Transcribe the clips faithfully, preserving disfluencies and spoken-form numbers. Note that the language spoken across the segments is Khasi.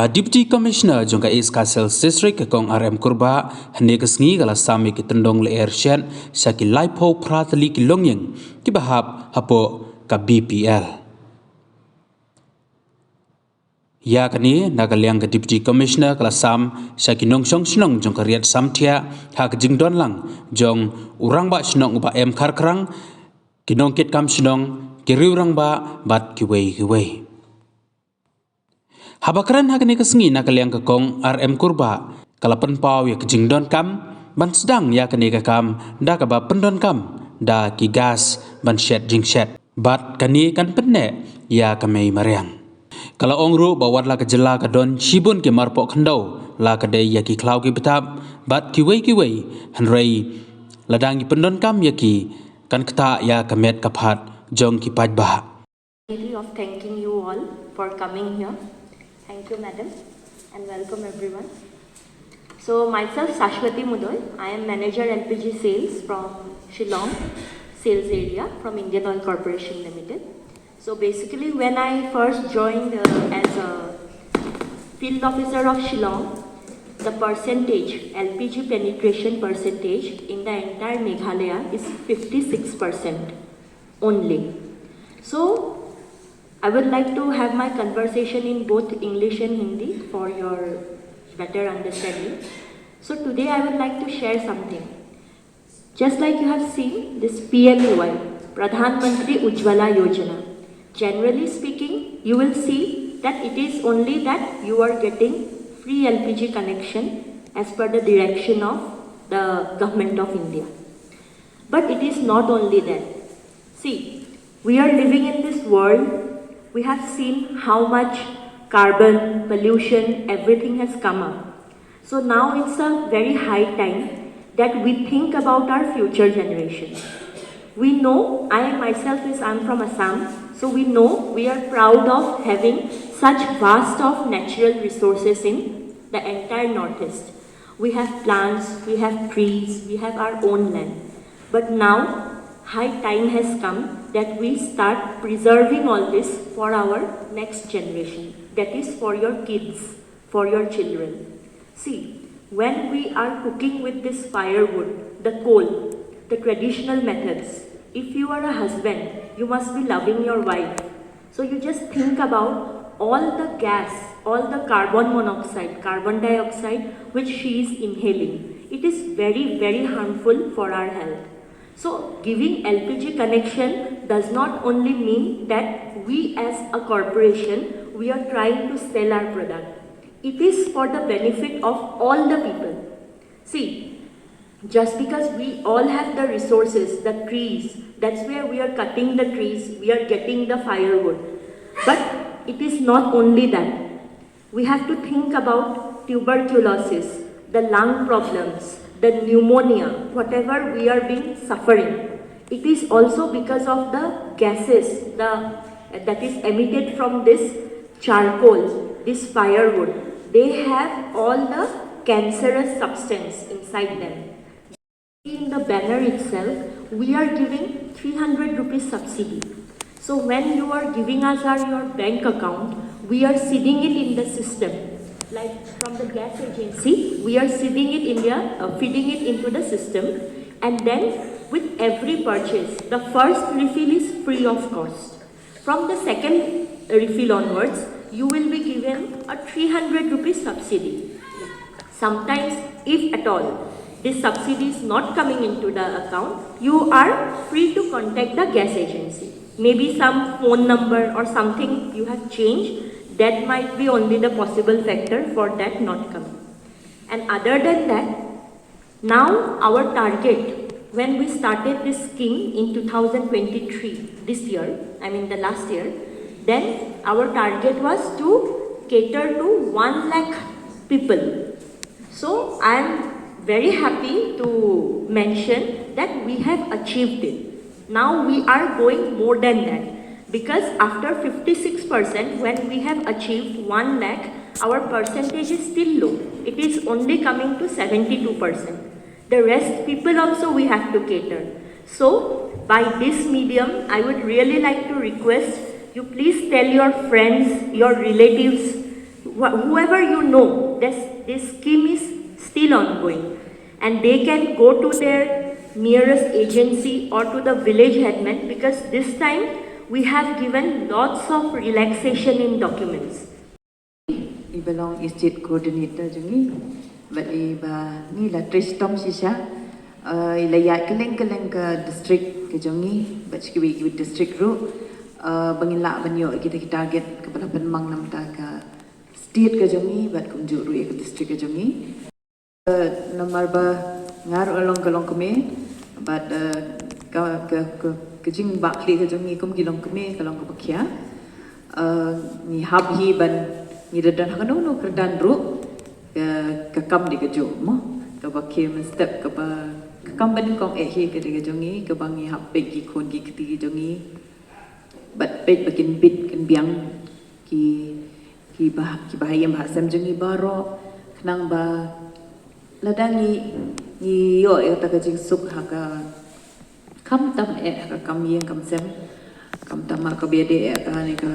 A Deputy Commissioner jong ka East Khasi Hills District, ka Kong R M Kurbah, hynne ka sngi ka la sam ïa ki tyndong lyer shet sha ki laiphew phra tylli ki longïing kiba hap hapoh ka B P L. Ïa kane, na ka liang ka Deputy Commissioner ka la sam sha ki nongshong shnong jong ka Riat Samthiah ha ka jingdon lang jong u Rangbah Shnong u Bah M Kharkrang, ki nongkitkam shnong, ki riew rangbah bad kiwei kiwei. Haba kren ha kane ka sngi na ka liang ka Kong R M Kurbah, ka la pynpaw ïa ka jingdonkam ban sdang ïa kane ka kam da kaba pyndonkam da ki gas ban shet jingshet, bad kane kan pynneh ïa ka mei mariang. Ka la ong ruh ba wat la ka jylla ka don shibun ki marpoh khyndew, la ka dei ïa ki khlaw ki btap bad kiwei kiwei, hynrei lada ngi pyndonkam ïa ki, kan ktah ïa ka met ka phad jong ki paidbah. Of thanking you all for coming here. Thank you, madam, and welcome everyone. So myself, Sashwati Mudoi, I am manager L P G sales from Shillong sales area from Indian Oil Corporation Limited. So basically, when I first joined uh, as a field officer of Shillong, the percentage, L P G penetration percentage in the entire Meghalaya is fifty-six percent only. So I would like to have my conversation in both English and Hindi for your better understanding. So today I would like to share something. Just like you have seen this P M A Y, Pradhan Mantri Ujjwala Yojana. Generally speaking, you will see that it is only that you are getting free L P G connection as per the direction of the Government of India. But it is not only that. See, we are living in this world, we have seen how much carbon, pollution, everything has come up. So now it's a very high time that we think about our future generation. We know, I myself is, I'm from Assam, so we know we are proud of having such vast of natural resources in the entire Northeast. We have plants, we have trees, we have our own land. But now, high time has come that we start preserving all this for our next generation, that is for your kids, for your children. See, when we are cooking with this firewood, the coal, the traditional methods, if you are a husband, you must be loving your wife. So you just think about all the gas, all the carbon monoxide, carbon dioxide which she is inhaling. It is very, very harmful for our health. So giving L P G connection does not only mean that we as a corporation, we are trying to sell our product. It is for the benefit of all the people. See, just because we all have the resources, the trees, that's where we are cutting the trees, we are getting the firewood. But it is not only that. We have to think about tuberculosis, the lung problems, the pneumonia, whatever we are being suffering. It is also because of the gases the, that is emitted from this charcoal, this firewood. They have all the cancerous substance inside them. In the banner itself, we are giving three hundred rupees subsidy. So when you are giving us our your bank account, we are seeding it in the system. Like from the gas agency, we are seeding it in the, uh, feeding it into the system, and then with every purchase, the first refill is free of cost. From the second refill onwards, you will be given a three hundred rupees subsidy. Sometimes, if at all, this subsidy is not coming into the account, you are free to contact the gas agency. Maybe some phone number or something you have changed, that might be only the possible factor for that not coming. And other than that, now our target, when we started this scheme in two thousand twenty-three, this year, I mean the last year, then our target was to cater to one lakh people. So I am very happy to mention that we have achieved it. Now we are going more than that, because after fifty-six percent, when we have achieved one lakh, our percentage is still low. It is only coming to seventy-two percent. The rest people also we have to cater. So by this medium, I would really like to request you, please tell your friends, your relatives, wh- whoever you know, this, this scheme is still ongoing. And they can go to their nearest agency or to the village headman, because this time we have given lots of relaxation in documents. I ba long i state coordinator jong ngi, bad i ba ni la trei shitom shisha. Uh, i la ïaid kylleng kylleng ka district ka jong ngi, bad shi kiwei kiwei district ruh. Uh, ba ngin lah ban ïoh kita ki target kaba la pynmang namar ka state ka jong ngi, bad kumjuh ruh ïa ka district ka jong ngi. Uh, namar ba nga ruh long ka longkmie, bad uh, ka, ka, ka, ka jingbah khlieh ka jong ngi kum ki longkmie ka long kaba khia. Uh, ngi hap hi ban ngi da don ha kano kano kyrdan ruh, ka, ka kam dei kajuh mo, kaba khia mynstep, kaba, ka kam ba nyngkong eh hi ka dei ka jong ngi, kaba ngi hap peit ki khun ki kti ki jong ngi. Bad peit ba kin bit kin biang ki, ki ba, ki ba ha ïing ha sem jong ngi baroh, khnang ba lada ngi, ngi ïoh ïa kata ka jingsuk ha ka, khamtam eh ha ka kam ïing kam sem, khamtam ha kaba ïadei eh ha kane ka,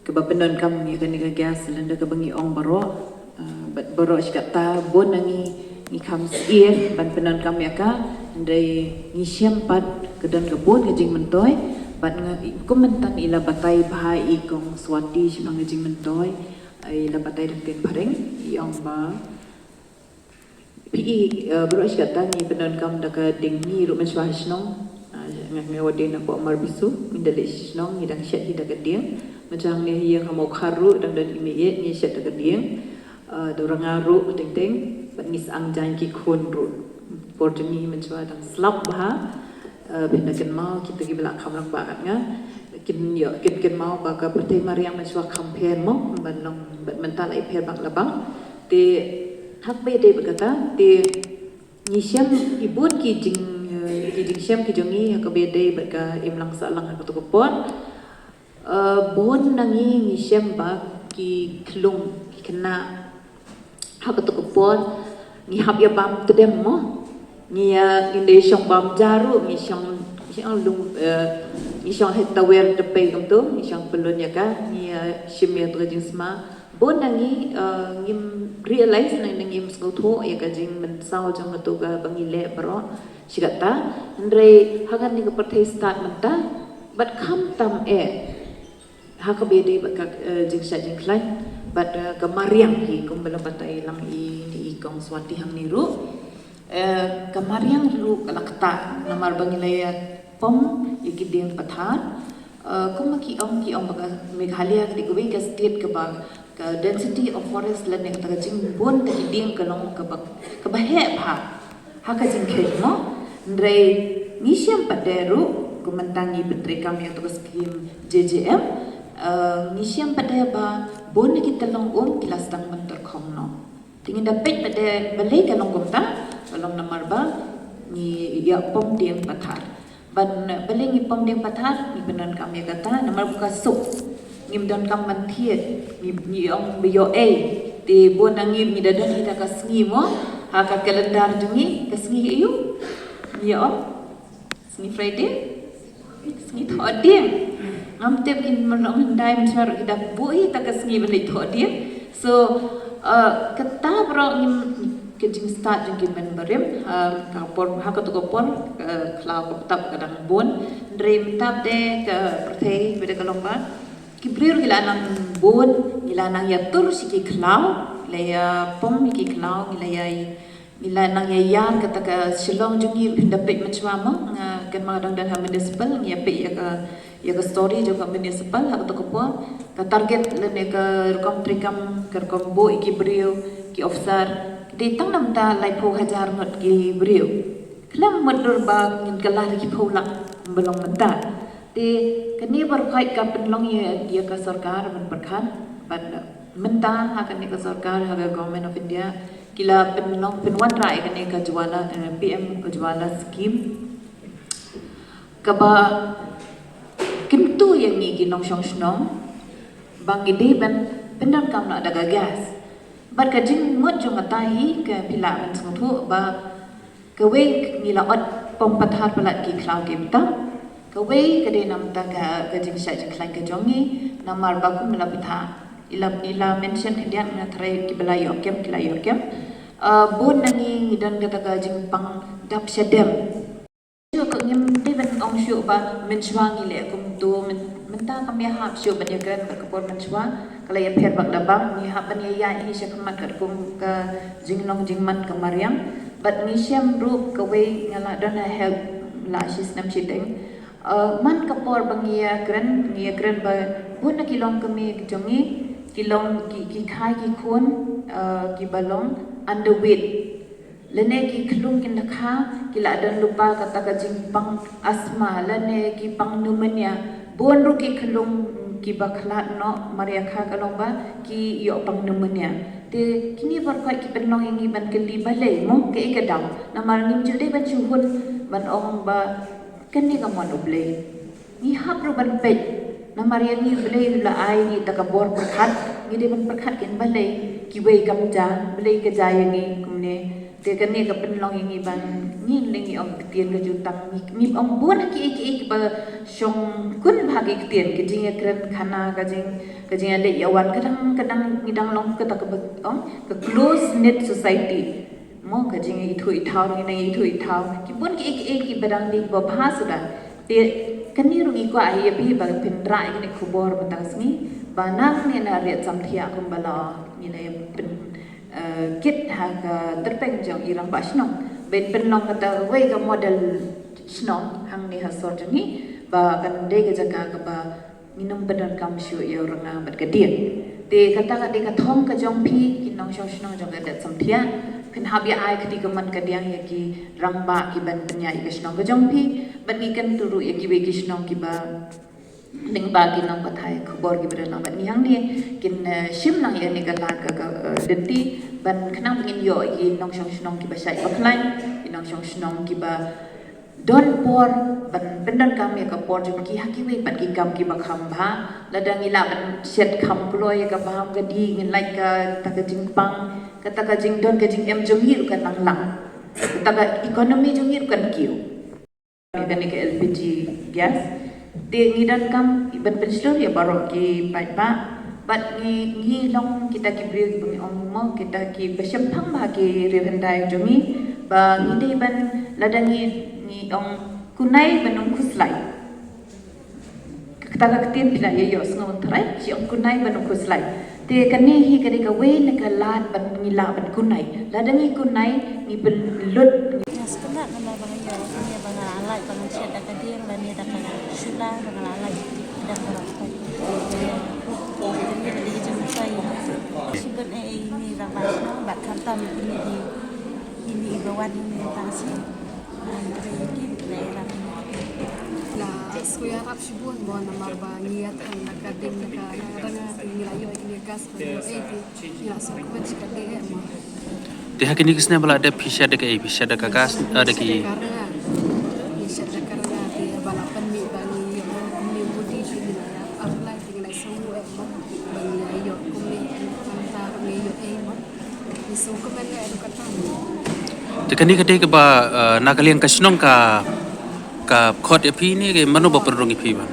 kaba pyndonkam ïa kane ka gas cylinder kaba ngi ong baroh. Uh, bad baroh shi katta bun na ngi, ngi kham sngewbha ban pyndonkam ïa ka, hynrei ngi shem pat ka don ka bun ka jingmyntoi. Bad nga, kum mynta i la batai bha i kong Swati shaphang ka jingmyntoi, i la batai da ka ktien phareng, i ong ba phi i, uh, baroh shi katta ngi pyndonkam da ka dieng, ngi ruh mynshuwa ha shnong, uh, nga, nga wad na Pamar Bisu, ngi da leit sha shnong, ngi dang shet hi da ka dieng. Mynta hangne ha ïing ha Mawkhar ruh dang don i mei ïeit, ngi shet da ka dieng. Uh, da u ranga ruh teng teng, bad ngi sa ang jaiñ ki khun ruh. Por jong ngi mynshuwa dang slap bha. Uh, phin da kynmaw kita kiba la kham rangbah kat nga, kin ïoh, kin kynmaw ba ka pyrthei mariang mynshuwa kham pher mo, ban long, bad mynta la i pher bak la bak. Te ha kaba ïadei bad kata, te ngi shem i bun ki jing, eh, ki jingshem ki jong ngi ha kaba ïadei bad ka imlang sahlang ha kato ka por. Eh, bun na ngi ngi shem ba ki khlung ki khynnah ha kato ka por ngi hap ïa bam tdem mo. Ngi ïa, ngi dei shong bam ja ruh, ngi shong, ngi shong lum, eh, ngi shong het tawer te pei kumto, ngi shong pynlun ïa ka, ngi ïa shim ïa kato ka jingsma. Bun na ngi, eh, ngim realize, na ngim sngewthuh ïa ka jingmynsaw jong kato kaba ngi leh baroh shi katta. Hynrei ha kane ka pyrthei stad mynta, bad khamtam eh ha kaba ïadei bad ka, eh, jingshah jingkhlaiñ, bad, eh, ka mariang hi kumba la batai lang i, i kong Swati hangne ruh. Eh, ka mariang ruh ka la ktah namar ba ngi la ïa pom ïa ki dieng pathar. Eh, kumba ki ong, ki ong ba ka Meghalaya ka dei kawei ka state kaba ka density of forest lane kata ka jingbun ka ki dieng ka long kaba, kaba heh bha ha ka jingkheiñ mo. Hynrei ngi shem pat de ruh, kum mynta ngi pyntreikam ïa kato ka skim J J M, eh, ngi shem pat de ba bun na ki tyllong um ki la sdang ban tyrkhong noh. Te ngin da peit pat de balei ka long kumta, ka long namar ba ngi ïa pom dieng pathar. Ban, eh, balei ngi pom dieng pathar, ngi pyndonkam ïa kata namar ba ka suk. Ngim donkam ban thied, ngi, ngi ong ba ïoh ei. Te bun na ngi, ngi da don hi da ka sngi mo, ha ka calendar jong ngi, ka sngi aïu? Ngi ong sngi Friday, sngi thohdieng. Ngam tip kin mano, myndai mynshuwa ruh ki da buh hi da ka sngi ban leit thohdieng. So, uh, kata baroh ngim, ka jingstad jong ki mynbarim, um, ka por, ha kato ka por, ka khlaw ka btap ka dang bun. Hynrei mynta te ka pyrthei bad ka long ba ki briew ki la nang bun, ki la nang ïatur sha ki khlaw, la ïa pom ïa ki khlaw, ki la ïa, ki la nang ïa ïar kata ka Shillong jong ngi. Phin da peit mynshuwa mo, nga kynmaw dang don ha municipal, ngi ïa peit ïa ka, ïa ka story jong ka municipal ha kato ka por. Ka target lane ka rukom treikam, ka rukom buh ïa ki briew, ki officer, dei tang namar laiphew hajar ngut ki briew. Khlem mutdur ba ngin kylla da ki phew lak, ym long mynta. Te kane baroh ka pynlong ïa, ïa ka sorkar ban pyrkhat, ban mynta ha kane ka sorkar, ha ka Government of India, ki la pynlong, pynwanrah ïa kane ka Ujjwala, eh, P M Ujjwala scheme. Kaba kyntu ïa ngi ki nongshong shnong ba ngi dei ban pyndonkam noh da ka gas. Bad ka jingmut jong kata hi ka phi lah ban sngewthuh ba kawei ngi la ot pom pathar palat ki khlaw ki btap. Kawei ka dei namar ka, ka jingshah jingkhlaiñ ka jong ngi, namar ba kum la btap. I la, i la mention khyndiat, nga tharai kiba la ïoh kem ki la ïoh kem. Uh, bun na ngi ngi don kata ka jingpang dap shadem. Shuh ka ngim dei ban ong shuh ba mynshuwa ngi leh kumto, myn-, mynta kam ïahap shuh ban ïakren bad ka por mynshuwa, ka la ïapher bad da bam, ngi hap ban ïa ïaid hi sha khmat katkum ka jinglong jingman ka mariang. Bad ngi shem ruh kawei, nga la don ha health la shi snem shiteng. Uh, man ka por ba ngi ïakren, ngi ïakren ba bun na ki longkmie ki jong ngi, ki long ki, ki khai ki khun, uh, kiba long underweight. Lane ki khlung kin da kha, ki la don lypa kata ka jingpang asthma, lane ki pang pneumonia. Bun ruh ki khlung kiba khlad noh, mar ïa kha ka long ba ki ïoh pang pneumonia. Te kine baroh ki pynlong ïa ngi ban kylli balei mo, kaei ka daw. Namar ngim ju dei ban shu hun ban ong ba kane ka mon U Blei. Ngi hap ruh ban peit. Namar ïa ngi Blei u la ai ngi ta ka bor pyrkhat, ngi dei ban pyrkhat kin balei kiwei kam ja, balei ka ja ïa ngi kumne. Te kane ka pynlong ïa ngi ban, ngi leh ngi ong ktien ka jutang, ngi, ngi ong bun kiei kiei kiba shongkun bha ki ktien, ka jingïakren khana, ka jing, ka jingïaleh ïawan, ka dang, ka dang, ngi dang long kata kaba ong ka close knit society. Mo, ka jingithuh ithaw, ngi nang ithuh ithaw. Ki bun kiei kiei kiba dang dei kiba bha suda. Te kane ruh ngi kwah ïa phi ba phin rah ïa kane ka khubor mynta ka sngi ba nangne na Riat Samthiah kumba la ngi la ïa pyn, eh, kit ha ka tyrpeng jong i rangbah shnong ban pynlong kata kawei ka model shnong hangne ha sor jong ngi ba kan dei ka jaka kaba ngin ym pyndonkam shuh ïa u rnga bad ka dieng. Te kata ka dei ka thong ka jong phi ki nongshong shnong jong ka Riat Samthiah. Phin hap ïa ai kti ka mon ka dieng ïa ki rangbah kiban pynïaid ïa ka shnong ka jong phi. Bad ngi kyntu ruh ïa kiwei ki shnong kiba lyngba ki nongpathai khubor kiba don lang bad ngi hangne kin, eh, shim lang ïa kane ka lad ka, ka, eh, lynti ban khnang ba ngin ïoh ïa ki nongshong shnong kiba shait ba khlaiñ, ki nongshong shnong kiba don por ban pyndonkam ïa ka por jong ki ha kiwei pat ki kam kiba kham bha. Lada ngi lah ban shet kham kloi ïa ka bam ka dih, ngin lait kata ka jingpang, kata ka jingdon ka jingem jong ngi ruh kan nang lang, kata ka economy jong ngi ruh kan kiew. Ïa kane ka L P G gas te ngi donkam ban pynshlur ïa baroh ki paidbah. Bad ngi, ngi long kita ki briew kiba ngi ong mo, kita kiba shemphang bha ki riew hyndai jong ngi, ba ngi dei ban, lada ngi, ngi ong kunai ban ym khuslai. Kata ka ktien phi la ïohsngew tharai, ki ong kunai ban ym khuslai. Te kane hi ka dei kawei na ka lad ban ngi lah ban kunai. Lada ngi kunai ngi pynlut. Ïa, sngewbha namar ba nga ïoh ïa ba nga la lait ba ngan shet da ka dieng lane da ka shula ba nga la lait da ka rot. Kane ka dei ka jingmyntoi. Shibun eh ïa ine i rangbah shnong bad khamtam ine i, ine i ba wan ine i tang shi. La sngewbha ïarap shibun mo namar ba ngi ïa thang da ka dieng da ka rnga te ngi la ïoh ïa kine gas ba ngi ïoh eh te ngi la sngewkmen shikatdei eh mo. Te ha kine ki snem ba la dep phi shet da kaei, phi shet da ka gas, ah, da ki. Ngi shet da ka rnga, ngi shet da ka rnga te ba la pynmih ba ngi ïoh mo kumne mudi te ngi la ïa apply te ngi la sngewkmen eh mo ba ngi la ïoh kumne mynta ba ngi ïoh eh mo. Te kane ka dei kaba, eh, na ka liang ka shnong ka, ka khot ïa phi ne ka mano ba pynrung ïa phi ba?